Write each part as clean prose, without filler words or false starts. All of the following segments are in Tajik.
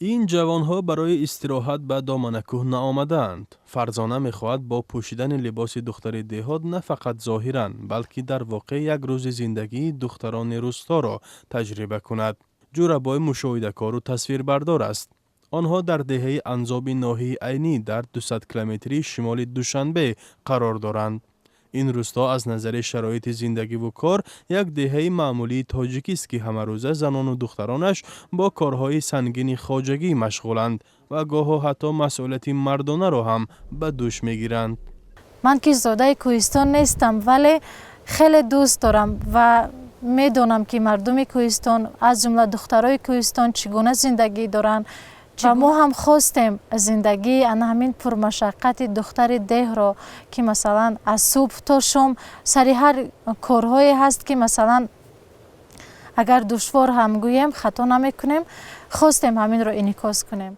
Ин ҷавонҳо барои истироҳат ба доманакӯҳ наомадаанд. Фарзона мехоҳад бо пӯшидани либоси духтари деҳот на фақат зоҳиран, балки дар воқеъ як рӯзи зиндагии духтарони рӯсторо таҷриба кунад. Ҷӯрабой мушоҳидакору тасвирбардор аст. Онҳо дар деҳаи Анзоби ноҳияи Айнӣ дар 200 километрии шимоли Душанбе қарор доранд. Ин рӯсто аз назари шароити зиндагиву кор як деҳаи маъмулии тоҷикист, ки ҳамарӯза занону духтаронаш бо корҳои сангини хоҷагӣ машғуланд ва гоҳо ҳатто масъулияти мардонаро ҳам ба дӯш мегиранд. Ман ки зодаи кӯҳистон нестам, вале хеле дӯст дорам ва медонам, ки мардуми кӯҳистон, аз ҷумла духтарои кӯҳистон, чӣ гуна зиндагӣ доранд, ва мо ҳам хостем зиндагии ана ҳамин пурмашаққати духтари деҳро, ки масалан аз субҳ то шом сари ҳар корҳое ҳаст, ки масалан агар душвор ҳам гӯем, хато намекунем, хостем ҳаминро инъикос кунем.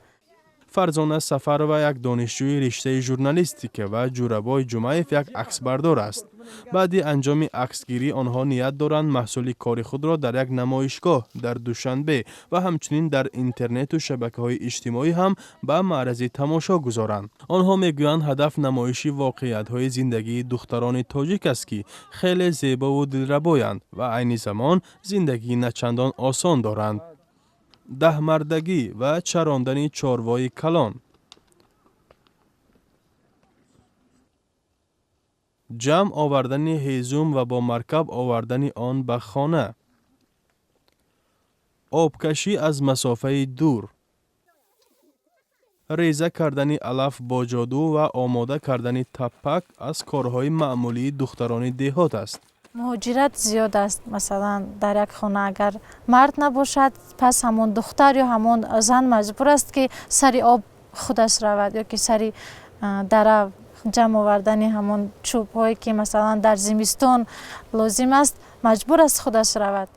Фарзона Сафарова як донишҷӯи риштаи журналистика ва Ҷӯрабой Ҷумаев як аксбардор аст. Баъди анҷоми аксгирӣ онҳо ният доранд маҳсули кори худро дар як намоишгоҳ дар Душанбе ва ҳамчунин дар интернету шабакаҳои иҷтимоӣ ҳам ба маърази тамошо гузоранд. Онҳо мегӯянд, ҳадаф намоиши воқеиятҳои зиндагии духтарони тоҷик аст, ки хеле зебову дилрабоянд ва айни замон зиндагии начандон осон доранд. Даҳмардагӣ ва чарондани чорвои калон, ҷамъ овардани ҳезум ва бо маркаб овардани он ба хона, обкашӣ аз масофаи дур, реза кардани алаф бо ҷоду ва омода кардани таппак аз корҳои маъмулии духтарони деҳот аст. Муҳоҷират зиёд аст. Масалан, дар як хона агар мард набошад, пас ҳамон духтар ё ҳамон зан маҷбур аст, ки сари об худаш равад ё ки сари дара ҷамъ овардани ҳамон чӯбҳое, ки масалан дар зимистон лозим аст, маҷбур аст худаш равад.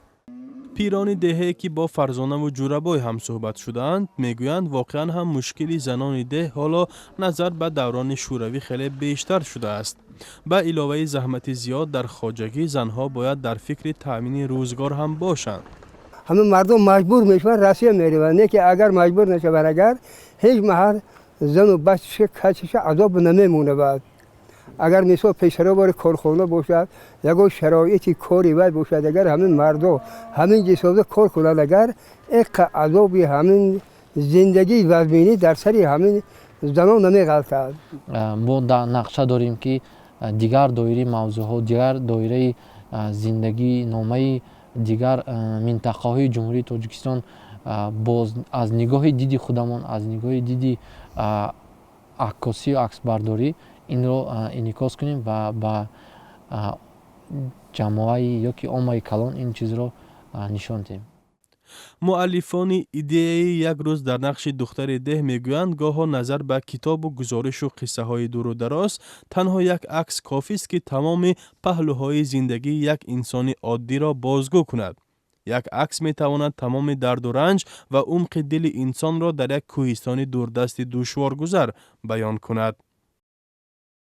Пирони деҳае, ки бо Фарзонаву Ҷӯрабой ҳамсӯҳбат шудаанд, мегӯянд, воқеан ҳам мушкили занони деҳ ҳоло назар ба даврони шӯравӣ хеле бештар шудааст. Ба иловаи заҳмати зиёд дар хоҷагӣ, занҳо бояд дар фикри таъмини рӯзгор ҳам бошанд. Ҳама мардум маҷбур мешаванд, Россия мераванд. Не ки агар маҷбур нашаванд, агар ҳеҷ маҳал зану бачаша касиша азоб намемонавад. Агар мисол пешаро бори корхона бошад, ягон шароити кори вай бошад, агар ҳамин мардо ҳамин ҳисобда кор кунанд, агар иққа азоби ҳамин зиндагии вазминӣ дар сари ҳамин занон намеғалтад. Мо нақша дорем, ки дигар доираи мавзӯъҳо, дигар доираи зиндагиномаи дигар минтақаҳои Ҷумҳурии Тоҷикистон боз аз нигоҳи диди худамон, аз нигоҳи диди аккосию аксбардорӣ инро инъикос кунем ва ба ҷамоаи ё ки оммаи калон ин чизро нишон диҳем. Муаллифони идеяи «Як рӯз дар нақши духтари деҳ» мегӯянд, гоҳо назар ба китобу гузоришу қиссаҳои дуру дароз танҳо як акс кофист, ки тамоми паҳлӯҳои зиндагии як инсони оддиро бозгӯ кунад. Як акс метавонад тамоми дарду ранҷ ва умқи дили инсонро дар як кӯҳистони дурдасти душворгузар баён кунад.